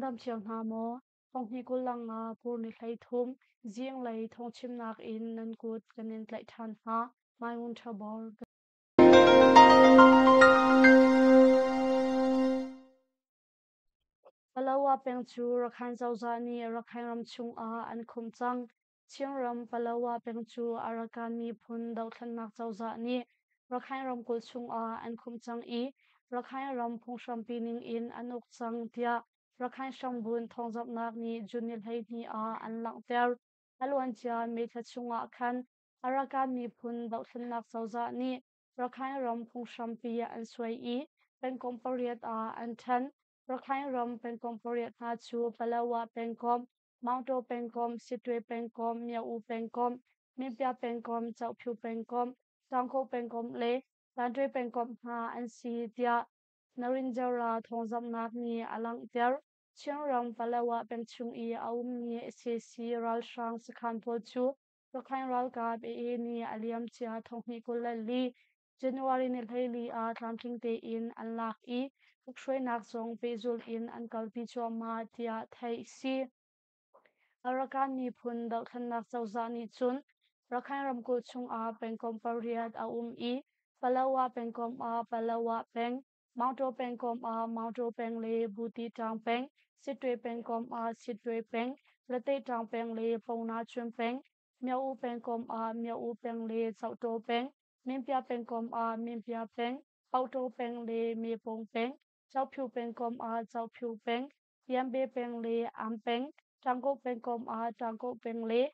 Nan dam cio hna maw? Thonghnih 25 pur ni 13 zinglei thawngchimnak in nan kut kan in tlaih ṭhan hna. Maimun Ṭhabor. Palawa peng cu Rakhine cozah nih Rakhine ram chungah an khumh cang. Chinram Palawa peng cu Arakan miphun dohthlennak cozah nih Rakhine ramkulh chungah an khumh cang i Rakhine ram phunghrampi ningin an uk cang tiah Rakhine hrangbun thawngzamhnak nih June ni 12 ah an langhter. A luancia May thla chungah khan Arakan miphun dohthlennak cozah nih Rakhine ram phunghrampi an suai i pengkomh pariat ah an ṭhen. Rakhine ram pengkomh pariat hna cu Palawa pengkomh, Maungtaw pengkomh, Sittwe pengkomh, Myo-U pengkomh, Minpya pengkomh, Cohpyu pengkomh, Tangko pengkomh le Tantwe pengkomh hna an si tiah Narinjara thawngzamhnak nih a langhter. Chinram Palawa peng chung i a ummi sac ralhrang sakhan pawl cu Rakhine ralkap AA nih a liamcia thonghnih 24 January ni 14 ah tlamtling tein an lak i ukhruainak zong pehzulh in an kalpi cuahmah tiah theih a si. Arakan miphun dohthlennak cozah nih cun Rakhine ramkulh chungah pengkomh pariat a um i Palawa pengkomh ah Palawa peng, Maungtaw pengkomh ah Maungtaw peng le Butitang peng, Sittwe pengkomh ah Sittwe peng, Ratehtang peng le Ponachun peng, Myo-U pengkomh ah Myo-U peng le Chohtaw peng, Minpya pengkomh ah Minpya peng, Pauktaw peng le Mepawng peng, Chohpyu pengkomh ah Chohpyu peng, Yanbe peng le Am peng, Tangko pengkomh ah Tangko peng le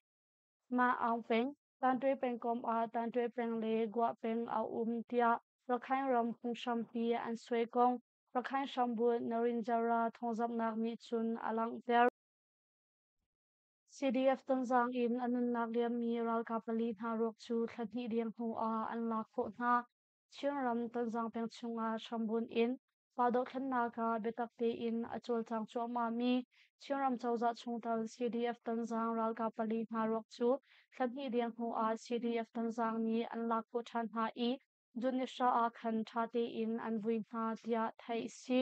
Ma Aung peng, Tantwe pengkomh ah Tantwe peng le Gua peng a um tiah Rakhine ram phunghrampi an suai kong Rakhine hrambunh Narinjara thawngzamhnak nih cun a langhter. CDF Tonzang in a nunnak liammi ralkap pali hna ruak cu thla hnih deng hnu ah an lak khawh hna. Chinram Tonzang peng chungah hrambunh in pa dohthlennak ah biatak tein a cawlcang cuahmahmi Chinram cozah chungtel CDF Tonzang ralkap pali hna ruak cu thla hnih deng hnu ah CDF Tonzang nih an lak khawh ṭhan hna i June ni hra ah khan ṭha tein an vui hna tiah theih a si.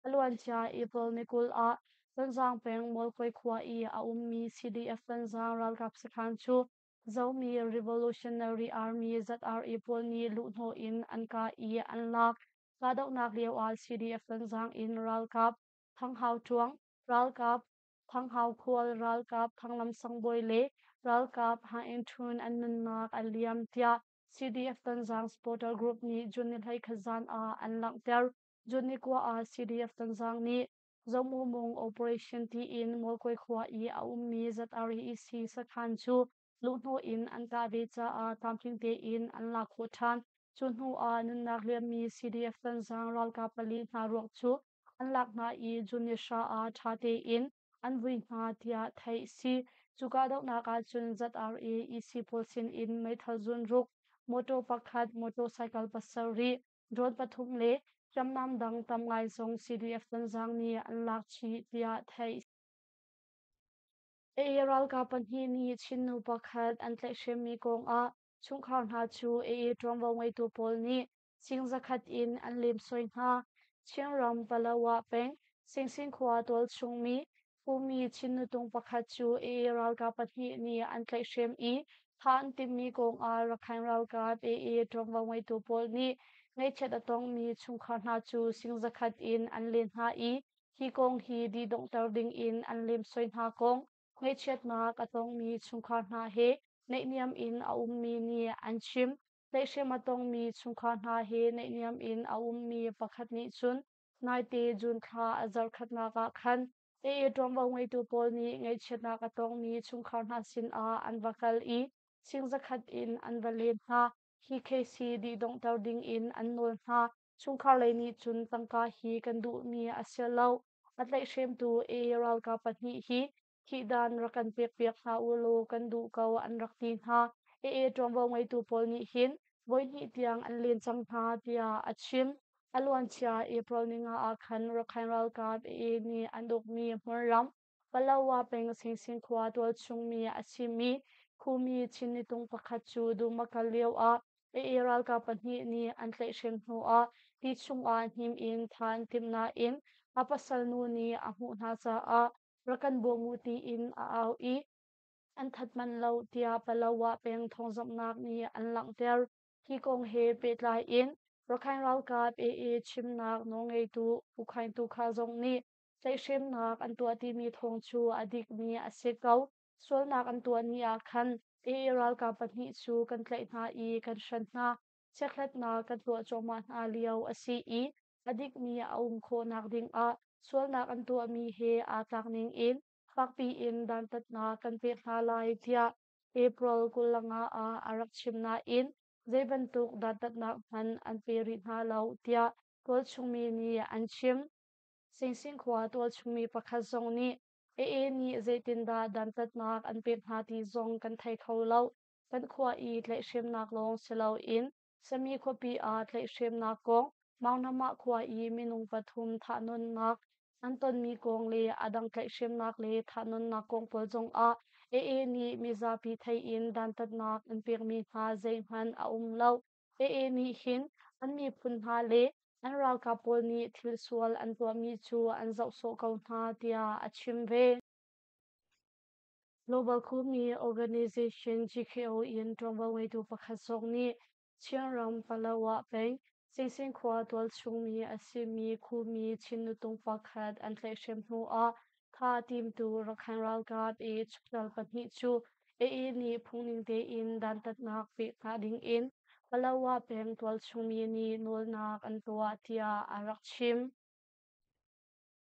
A luancia April ni 20 ah Tonzang peng Mawlkawi khua i a ummi CDF Tonzang ralkap sakhan cu Zomi Revolutionary Army ZRA pawl nih luhhnawh in an kah i an lak. Kahdohnak lioah CDF Tonzang in ralkap Thang Hau Ṭuang, ralkap Thang Hau Khual, ralkap Thang Lam Sang Bawi le ralkap Ha Eng Htun an nunnak a liam tiah CDF Tonzang Supporter Group nih June ni 11 zan ah an langhter. June ni kua ah CDF Tonzang nih Zomumung Operation tiin Mawlkawi khua i a ummi ZREC sakhan cu luhhnawh in an kah ve caah tlamtling tein an lak khawh ṭhan. Cu hnu ah nunnak liammi CDF Tonzang ralkap pali hna ruak cu an lak hna i June ni hra ah ṭha tein an vui hna tiah theih a si. Cu kahdohnak ahcun ZRA EC pawl sin in meithal zunruk, motor pakhat, motorcycle pasarih, drone pathum le hriamnam dang tam ngai zong CDF Tonzang nih an lak chih tiah theih a si. AA ralkap pahnih nih Chin nu pakhat an tlaihhremmi kongah chungkhar hna cu AA ṭuanvo ngeitu pawl nih sing zakhat in an lemsoi hna. Chinram Palawa peng Singsin khua tualchung mi Pumi Chin nutung pakhat cu AA ralkap pahnih nih an tlaihhrem i thah an timhmi kongah Rakhine ralkap AA ṭuanvo ngeitu pawl nih ngaihchiat a tongmi chungkhar hna cu sing zakhat in an len hna i hi kong hi dihdonghter dingin an lemsoi hna kong ngaihchiatnak a tongmi chungkhar hna he naihniam in a ummi nih an chim. Tlaihhrem a tongmi chungkhar hna he naihniam in a ummi pakhat nih cun naite June thla a zarhkhatnak ah khan AA ṭuanvo ngeitu pawl nih ngaihchiatnak a tongmi chungkhar hna sinah an va kal i sing zakhat in an va len hna. Hi case hi dihdonghter dingin an nawl hna. Chungkhar lei nih cun tangka hi kan duhmi a si lo. A tlaihhremtu AA ralkap pahnih hi thihdan rak kan pekpiak hna u law kan duh ko an rak ti hna. AA ṭuanvo ngeitu pawl nih hin voihnih tiang an len cang hna tiah a chim. A luancia April ninga ah khan Rakhine ralkap AA nih an ukmi hmunram Palawa peng Singsin khua tualchungmi a simi Khumi Chin nitung pakhat cu dum a kal lioah AA ralkap pahnih nih an tlaihhrem hnuah ti chungah hnim in thah an timh nain a pasal nu nih a hmuh hna caah rak kan bawm u tiin a au i an that manh lo tiah Palawa peng thawngzamhnak nih an langhter. Hi kong he pehtlai in Rakhine ralkap AA chimnak nawlngeitu U Khaing Tu Kha zong nih tlaihhremnak an tuah timi thawng cu a dikmi a si ko. Sualnak an tuah ni ah khan AA ralkap pahnih cu kan tlaih hna i kan hren hna. Chekhlatnak kan tuah cuahmah hna lio a si i a dikmi a um khawhnak dingah sualnak an tuahmi he aa tlak ningin fakpi in dantatnak kan pek hna lai tiah April 25 ah a rak chim nain zei bantuk dantatnak hmanh an pe rih hna lo tiah tualchungmi nih an chim. Singsing khua tualchungmi pakhat zong nih AA nih zeitindah dantatnak an pek hna ti zong kan thei kho lo. Kan khua i tlaihhremnak lawng si loin Sami khuapi ah tlaihhremnak kong, Maunamah khua i minung pathum thahnawnnak an tonmi kong le a dang tlaihhremnak le thahnawnnak kong pawl zongah AA nih mizapi theih in dantatnak an pekmi hna zeihmanh a um lo. AA nih hin an miphun hna le an ralkap pawl nih thil sual an tuahmi cu an zoh sawh ko hna tiah a chim ve. Global Khumi Organization GKO in ṭuanvo ngeitu pakhat zong nih Chinram Palawa peng Singsin khua tualchungmi a simi Khumi Chin nutung pakhat an tlaihhrem hnu ah tha timtu Rakhine ralkap i chungtel pahnih cu AA nih phungning tein dantatnak pek hna dingin Palawa peng tualchungmi nih nawlnak an tuah tiah a rak chim.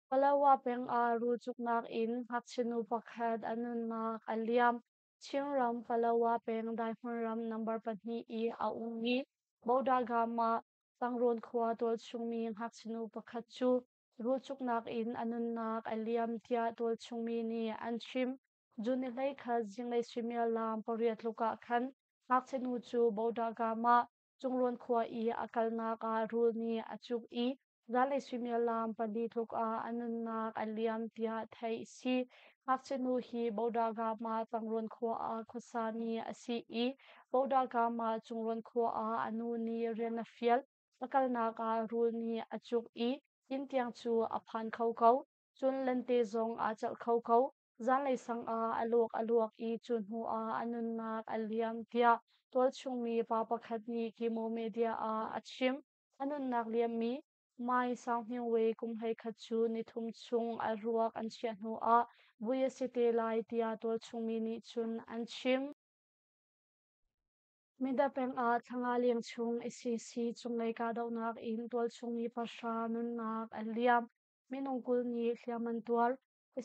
Palawa peng ah rulcuknak in ngakchia nu pakhat a nunnak a liam. Chinram Palawa peng Daihmun ram number pahnih i a ummi Bodagama Tangrawn khua tualchungmi ngakchia nu pakhat cu rulcuknak in a nunnak a liam tiah tualchungmi nih an chim. June ni 11 zinglei suimilam 8 tluk ah khan ngakchia nu cu Bodagama Cungrawn khua i a kalnak ah rul nih a cuk i zanlei suimilam 4 tluk ah a nunnak a liam tiah theih a si. Ngakchia nu hi Bodagama Tangrawn khua ah khuasami a si i Bodagama Cungrawn khua ah a nu nih rian a fial. A kalnak ah rul nih a cuk i inn tiang cu a phan kho ko. Cun lente zong aa celh kho ko. Zanlei sang ah a luak a luak i cu hnu ah a nunnak a liam tiah tualchungmi pa pakhat nih Kimo Media ah a chim. A nunnak liammi Mai Sang Hming Wei kum 11 cu nithum chung a ruak an chiah hnu ah vui a si te lai tiah tualchungmi nih cun an chim. Mindat peng ah thla nga leng chung SAC cunglei kahdohnak in tualchungmi 9 nunnak an liam. Minung 20 nih hliam an tuar.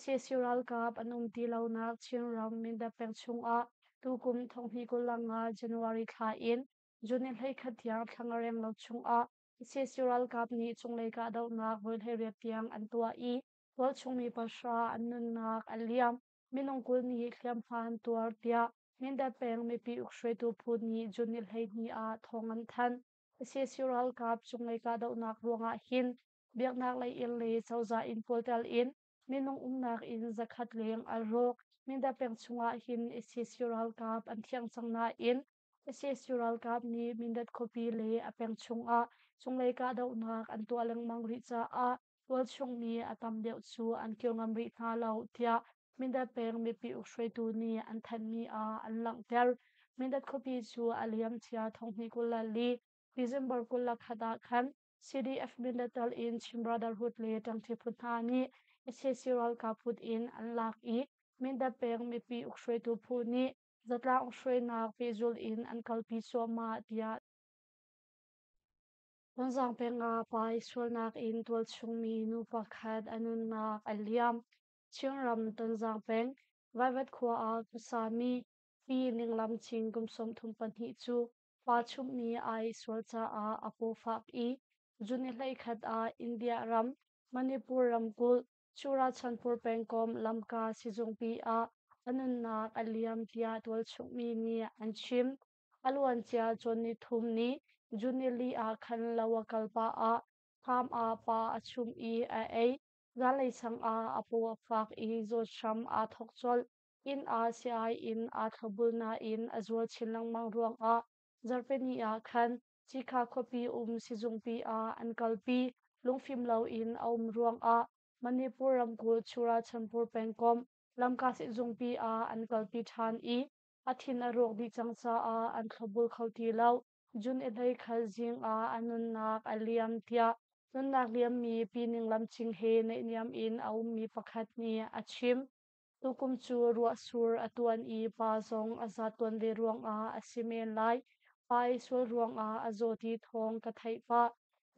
SAC ralkap an um ti lonak Chinram Mindat peng chungah tukum 2025 January thla in June ni 11 tiang thla nga renglo chungah SAC ralkap nih cunglei kahdohnak voi 18 tiang an tuah i tualchungmi 9 an nunnak a liam. Minung 20 nih hliamhma an tuar tiah Mindat peng mipi ukhruaitu phu nih June ni 12 ah thawng an thanh. SAC ralkap cunglei kahdohnak ruangah hin biaknak lei in le cozah inn pawl tel in minung umnak inn 100 leng a rawk. Mindat peng chungah hin SAC ralkap an thiang cang nain SAC ralkap nih Mindat khuapi le a peng chungah cunglei kahdohnak an tuah lengmang rih caah tualchung mi a tam deuh cu an kir ngam rih hna lo tiah Mindat peng mipi ukhruaitu nih an thanhmi ah an langhter. Mindat khuapi cu a liamcia 2024 December 21 ah khan CDF Mindat tal in Chin Brotherhood le ṭangṭi phu hna nih SAC ralkap kut in an lak i Mindat peng mipi ukhruaitu phu nih zatlang ukhruainak pehzulh in an kalpi cuahmah tiah Tonzang peng ah pai sualnak in tualchungmi nu pakhat a nunnak a liam. Chinram Tonzang peng Vaivat khua ah khuasami Pi Ninglam Ching kum 32 cu pa chumhmi ai sual caah a paw fak i June ni 11 ah India ram Manipur ramkulh Churachandpur pengkomh Lamka sizungpi ah a nunnak a liam tiah tualchungmi nih an chim. A luancia cawn nithum ni June nili ah khan lo a kal pah ah farm ah pa a chum i a ei. Zanlei sang ah a paw a fak i zawt hram aa thawk colh. Inn ah sii-ai in aa thlopbul nain a zual chin lengmang ruangah zarhpini ah khan Cikha khuapi um sizungpi ah an kalpi. Lungfim loin a um ruangah Manipur ramkulh Churachandpur pengkomh Lamka sizungpi ah an kalpi ṭhan i a thin a rawk dih cang caah an thlopbul kho ti lo. June i 21 zing ah a nunnak a liam tiah nunnak liammi Pi Ning Lam Cing he naihniam in a ummi pakhat nih a chim. Tukum cu ruahsur a tuan i pa zong a zat tuan ve ruangah a si men lai. Pa i sual ruangah a zaw ti thawng ka theih pah.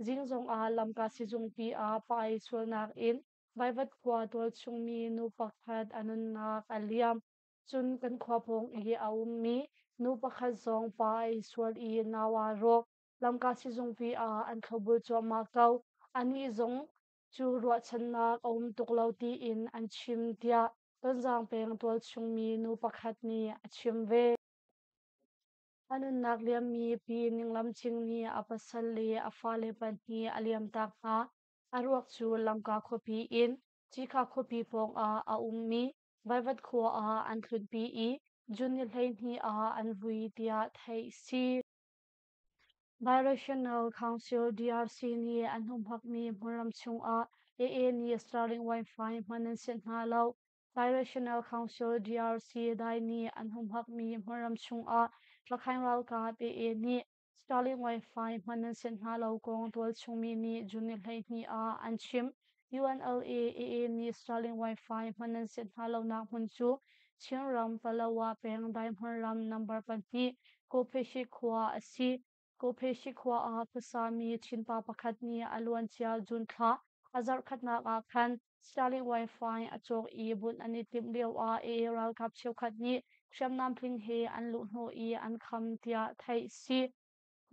Zing zongah lamka sizungpi ah pa i sualnak in Vaivat khua tualchungmi nu pakhat a nunnak a liam. Cun kan khua pawng i a ummi nu pakhat zong pa a i sual i nau aa rawk. Lamka sizungpi ah an thlopbul cuahmah ko. Anih zong cu ruahchannak a um tuk lo tiin an chim tiah Tonzang peng tualchungmi nu pakhat nih a chim ve. A nunnak liammi Pi Ning Lam Cing nih a pasal le a fale pahnih a liamtak hna. A ruak cu Lamka khuapi in Cikha khuapi pawngah a ummi Vaivat khua ah an tlunpi i June ni 12 ah an vui tiah theih si. Birational Council DRC nih an humhakmi hmunram chungah AA nih Starlink Wi-Fi hman an sianh hna lo. Birational Council DRC dai nih an humhakmi hmunram chungah Rakhine ralkap AA nih Starlink Wi-Fi hman an sianh hna lo kong tualchungmi nih June ni 12 ah an chim. UNLA AA nih Starlink Wi-Fi hman an sianh hna lonak hmun cu Chinram Palawa peng Daihmunram number 2 Kawpheshi khua a si. Kawpheshi khua ah khuasami Chinpa pakhat nih a luancia June thla a zarh khatnak ah khan Starlink Wi-Fi a cawk i bunh an i timh lioah AA ralkap cheukhat nih hriamnam tling he an luhhnawh i an kham tiah theih si.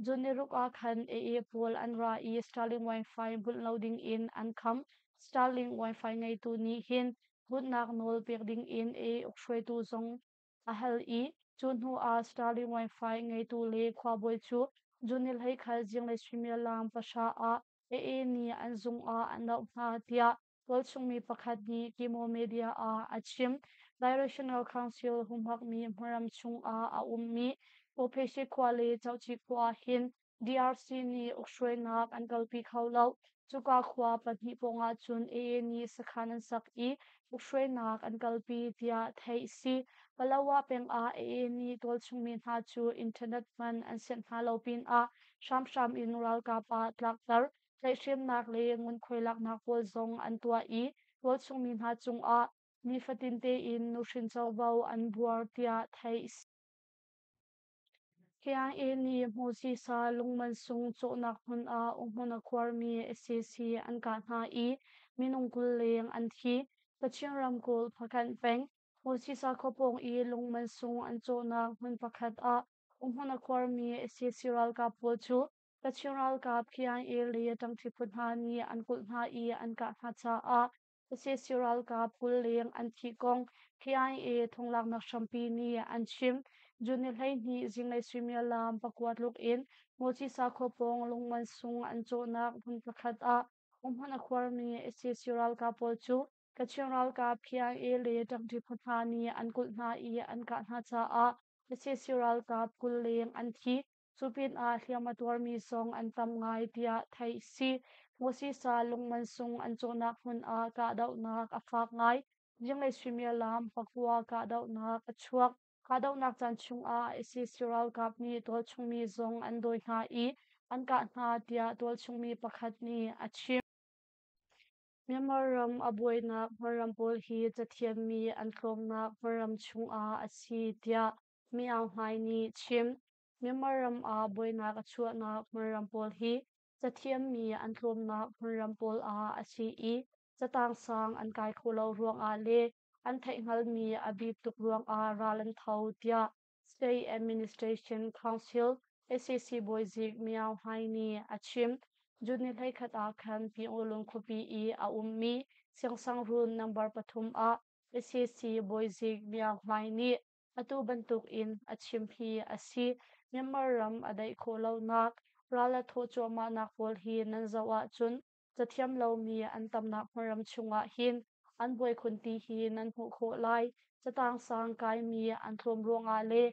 June ni ruk ah khan AA pawl an ra i Starlink Wi-Fi bunh lo ding in an kham. Starlink Wi-Fi ngeitu nih hin bunhnak nawl pek ding in AA ukhruaitu zong a hal i cu hnu ah Starlink Wi-Fi ngeitu le khuabawi cu June ni 21 zinglei suimilam 9 ah AA nih an zung ah an auh hna tiah tualchungmi pakhat nih Kimo Media ah a chim. Directional Council humhakmi hmunram chungah a ummi Kawpheshi khua le Cohci khua ah hin DRC nih ukhruainak an kalpi kho lo. Cuka khua pahnih pawngah cun AA nih sakhan an sak i ukhruainak an kalpi tiah theih si. Palawa peng ah AA nih tualchungmi hna cu internet hman an sianh hna lo pinah hramhram in ralkap ah tlakter, tlaihhremnak le ngunkhuai laknak pawl zong an tuah i tualchungmi hna cungah nifatin tein nuhrin covo an buar tiah theih a si. KIA nih Hmuhsisa lungmansung cawhnak hmun ah umhmun a khuarmi sac an kah hna i minung 20 leng an thi. Kachin ramkulh Phakanh peng Hmuhsisa khuapawng i lungmansung an cawhnak hmun pakhat ah umhmun a khuarmi sac ralkap pawl cu Kachin ralkap KIA le ṭangṭi phu hna nih an kulh hna i an kah hna caah sac ralkap 20 leng an thih kong KIA thonglaknak hrampi nih an chim. June ni 12 zinglei suimilam 9 tluk in Mawcisa khua pawng lungmansung an cawhnak hmun pakhat ah umhmun a khuarmi sac ralkap pawl cu Kachin ralkap KIA le ṭangṭi phu hna nih an kulh hna i an kah hna caah sac ralkap 20 leng an thi. Cu pinah hliam a tuarmi zong an tam ngai tiah theih si. Mosisa lungmansung an cawhnak hmun ah kahdohnak a fak ngai. Zinglei suimilam 9 kahdohnak a chuak. Kahdohnak caan chungah sac ralkap nih tualchungmi zong an dawi hna i an kah hna tiah tualchungmi pakhat nih a chim. Myanmar ram a buainak hmunram pawl hi cathiammi an tlawmnak hmunram chungah a si tiah Mi Aung Hlaing nih chim. Myanmar ram ah buainak a chuahnak hmunram pawl hi cathiammi an tlawmnak hmunram pawl ah a si i catang sang an kai kho lo ruangah le an theihhngalhmi a bit tuk ruangah ral an tho tiah State Administration Council SAC bawizik Mi Aung Hlaing nih a chim. June ni 21 ah khan Pyinglung khuapi i a ummi Siangsangrun number 3 ah SAC bawizik Mi Aung Hlaing nih atu bantuk in a chim hi a si. Myanmar ram a daih khawh lonak, ral a thawh cuahmahnak pawl hi nan zoh ahcun cathiam lomi an tamnak hmunram chungah hin an buai khun ti hi nan hmuh khawh lai. Catang sang kaimi an tlawm ruangah le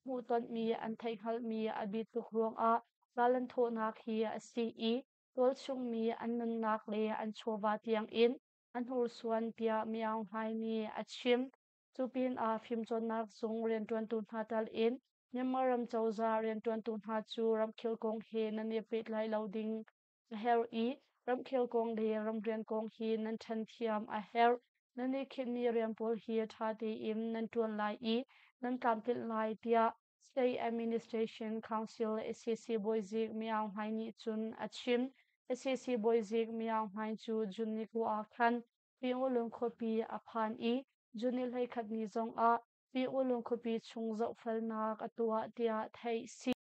hmuhtonmi an theihhngalhmi a bit tuk ruangah ral an thawhnak hi a si i Tualchungmi an nunnak le an chawva tiangin a hnursuan tiah Myaung Hlaing nih a chim. Cu pinah fimcawnnak zung rianṭuantu hna tal in Myanmar ram cozah rianṭuantu hna cu ramkhel kong he nan i pehtlai lo ding a herh i ramkhel kong le ramrian kong hi nan ṭhen thiam a herh. Nan i khinhmi rian pawl hi ṭha tein nan ṭuan lai i nan tlamtlinh lai tiah State Administration Council SAC bawizik Myaung Hlaing nih cun a chim. SAC bawizik Myaung Hlaing cu June ni kua ah khan Pyinglung khuapi a phan i June ni 11 ni zongah Pyinglung khuapi chung zohfelnak a tuah tiah theih si.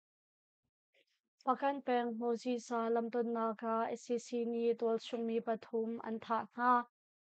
Hpakant peng Moses-a lamtonnak ah sac nih tualchungmi pathum an thah hna.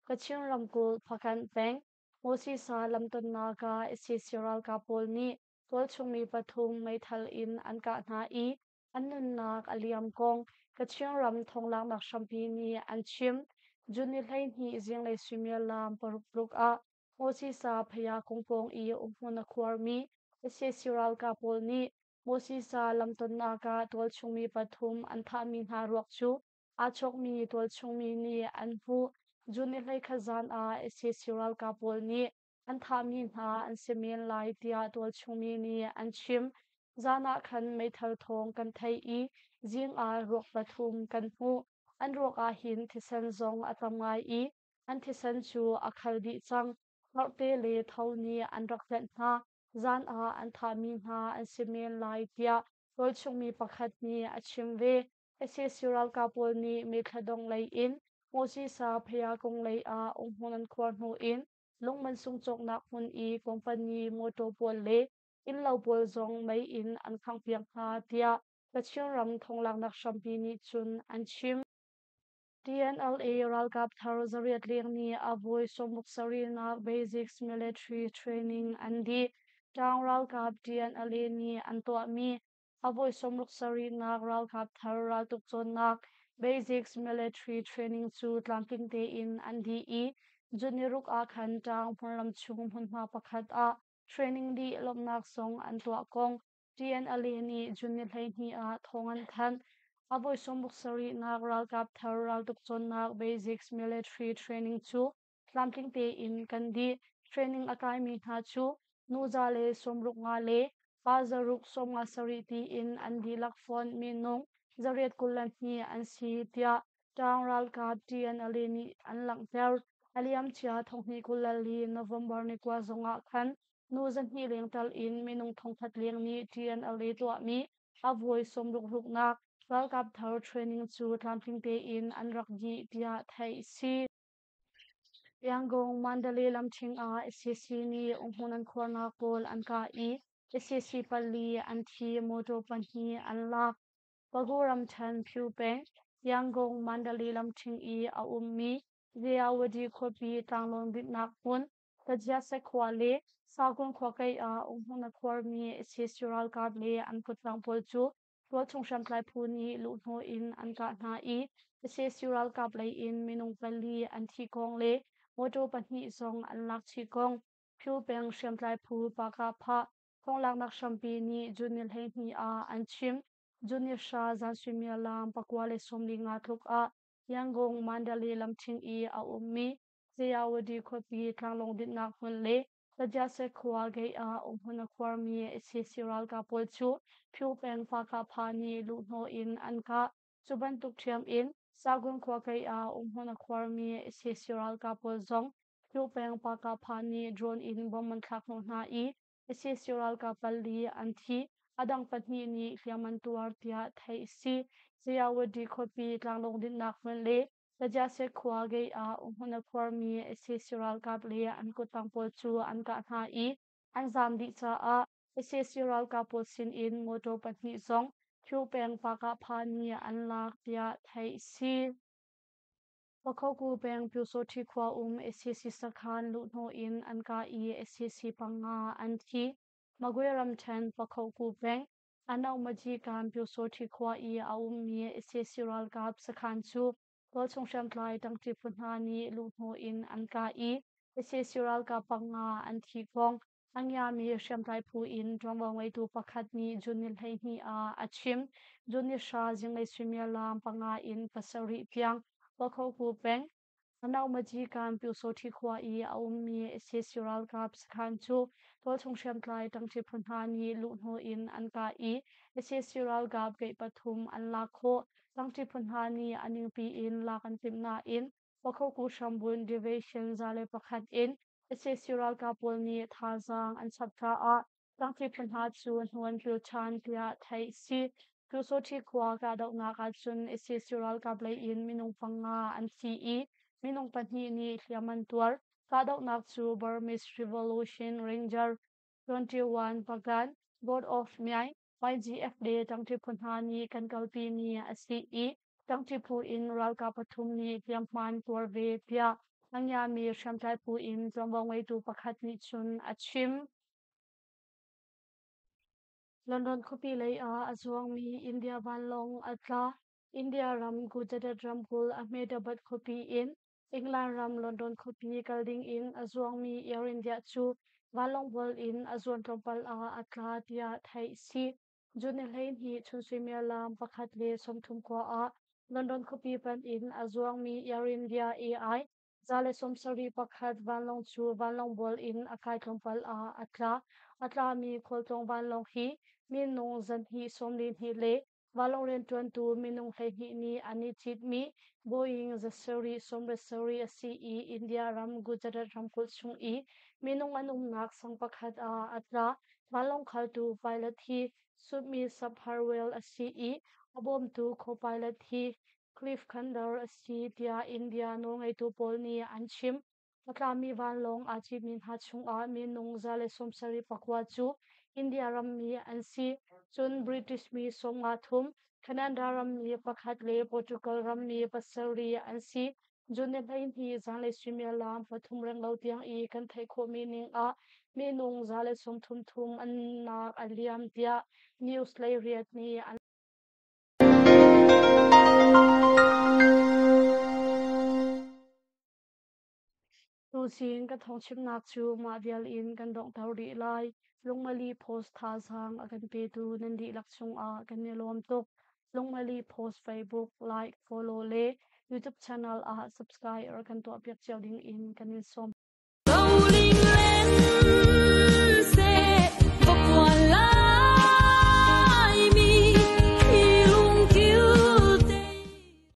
Kachin ramkulh Hpakant peng Moses-a lamtonnak ah sac ralkap pawl nih tualchungmi pathum meithal in an kah hna i an nunnak a liam kong Kachin ram thonglaknak hrampi nih an chim. June ni 12 zinglei suimilam 6 tluk ah Moses-a phaya kung pawng i umhmun a khuarmi sac ralkap pawl nih Moses-a lamtonnak ah tualchungmi pathum an thahmi hna ruak cu aa chawkmi tualchungmi nih an hmuh. June ni 11 zan ah sac ralkap pawl nih an thahmi hna an si men lai tiah tualchungmi nih an chim. Zan ah khan meithal thawng kan theih i zing ah ruak pathum kan hmuh. An ruak ah hin thisen zong a tam ngai i an thisen cu a khal dih cang. Hnawrhte le tho nih an rak tlenh hna. Zan ah an thahmi hna an si men lai tiah tualchungmi pakhat nih a chim ve. Sac ralkap pawl nih mithla lei in Moses-a phaya kung lei ah umhmun an khuar hnu in lungmansung cawknak hmun i company mawṭaw pawl le innlo pawl zong mei in an khanghpiak hna tiah Kachin ram thonglaknak hrampi nih cun an chim. TNLA ralkap thar 800 leng nih a voi 67nak Basics Military Training an dih. Ṭaang ralkap TNLA nih an tuahmi a voi 67nak ralkap thar raltuk cawnnak Basics Military Training cu tlamtling tein an dih i June ni 6 ah khan Ṭaang hmunram chung hmunhma pakhat ah training dih lawmhnak zong an tuah kong TNLA nih June ni 12 ah thawng an thanh. A voi 67nak ralkap thar raltuk cawnnak Basics Military Training cu tlamtling tein kan dih. Training a kaimi hna cu nu 165 le pa 657 tiin an dihlak fonh minung 822 an si tiah Ṭaang ralkap TNLA nih an langhter. A liamcia 2024 November ni 9 zongah khan nu 200 leng tal in minung 1000 leng nih TNLA tuahmi a voi 66nak ralkap thar training cu tlamtling tein an rak dih tiah theih a si. Yangon Mandalay lamṭhing ah sac nih umhmun an khuarnak pawl an kah i sac pali an thi, motor pahnih an lak. Pagu ramṭhen Phyu peng Yangon Mandalay lamṭhing i a ummi Zayawadi khuapi tlanglawng dinhnak hmun Tajiase khua le Sagun khua kei ah umhmun a khuarmi sac ralkap le an kuttang pawl cu tualchung hriamtlai phu nih luhhnawh in an kah hna i sac ralkap lei in minung pali an thih kong le motor pahnih zong an lak chih kong Phyu peng hriamtlai phu Pakah thonglaknak hrampi nih June ni 12 ah an chim. June ni 9 zan suimilam 9:45 tluk ah Yangon Mandalay lamṭhing i a ummi Zayawadi khuapi tlanglawng dinhnak hmun le Tajiase khua gate ah umhmun a khuarmi sac ralkap pawl cu Phyu peng Pakah nih luhhnawh in an kah. Cu bantuk ṭhiam in Sagun khua gate ah umhmun a khuarmi sac ralkap pawl zong Phyu peng Pakah nih drone in bomb an thlak hnawh hna i sac ralkap pali an thi. A dang pahnih nih hliam an tuar tiah theih a si. Zayawadi khuapi tlanglawng dinhnak hmun le Tajiase khua gate ah umhmun a khuarmi sac ralkap le an kuttang pawl cu an kah hna i an zaam dih caah sac ralkap pawl sinin motor pahnih zong Phyu peng Pakah nih an lak tiah theih a si. Pakhoku peng Pyusawṭhi khua um sac sakhan luhhnawh in an kah i sac panga an thi. Magwe ramṭhen Pakhoku peng Anaumaji-kan Pyusawṭhi khua i a ummi sac ralkap sakhan cu tualchung hriamtlai ṭangṭi phu hna nih luhhnawh in an kah i sac ralkap panga an thi kong. A ngiami hriamtlai phu in ṭuanvo ngeitu pakhat nih June ni 12 ah a chim. June ni 10 zinglei suimilam 5 in 7 tiang Pakhoku peng Anaungmaji Pyusawhti khua i a ummi sac ralkap sakhan cu tualchung hriamtlai ṭangṭi phu hna nih luhhnawh in an kah i sac ralkap keih pathum an lak khawh. Ṭangṭi phu hna nih a ningpi in lak an timh nain Pakhoku hrambunh Division 101 in sac ralkap pawl nih thazaang an chap caah ṭangṭi phu hna cu hnu an pil ṭhan tiah theih a si. Pyusawhti khua kahdohnak ahcun sac ralkap lei in minung 5 an thi i minung pahnih nih hliam an tuar. Kahdohnak cu Burmese Revolution Ranger 21 Bagan, God of Myaing, YGF le ṭangṭi phu hna nih kan kalpimi a si i ṭangṭi phu in ralkap pathum nih hliamhma an tuar ve tiah a ngiami hriamtlai phu in ṭuanvo ngeitu pakhat nih cun a chim. London khuapi lei ah a zuangmi India vanlawng a tla. India ram Gujarat ramkulh Ahmedabad khuapi in England ram London khuapi kal ding in a zuangmi Air India cu vanlawng bual in a zuan tlawmpal ah a tla tiah theih a si. June ni 12 chun suimilam 1:30 khua ah London khuapi panh in a zuangmi Air India AI 171 vanlawng cu vanlawng bual in a kai tlawmpal ah a tla. A tlami khualtlawng vanlawng hi minung 242 le vanlawng rianṭuantu minung 12 nih an i citmi Boeing 777 a si i India ram Gujarat ramkulh chung i minung an umnak sang pakhat ah a tla. Vanlawng khaltu pilot hi Sumit Sabharwal a si i a bawmtu co-pilot hi Cliff Khandar a si tiah India nawlngeitu pawl nih an chim. A tlami vanlawng aa citmi hna chungah minung 179 cu India rammi an si. Cun British mi 53, Canada rammi pakhat le Portugal rammi pasarih an si. June ni 12 zanlei suimilam 3 renglo tiang i kan theih khawhmi ning ah minung 133 an nak a liam tiah news lei riat nih an. Tuzing ka thawngchimnak cu mah vial in kan donghter rih lai. Lungmali Post thazaang a kan petu nan dihlak cungah kan i lawm tuk. Lungmali Post Facebook, like, follow le YouTube channel ah subscribe rak kan tuahpiak cio ding in kan in sawm.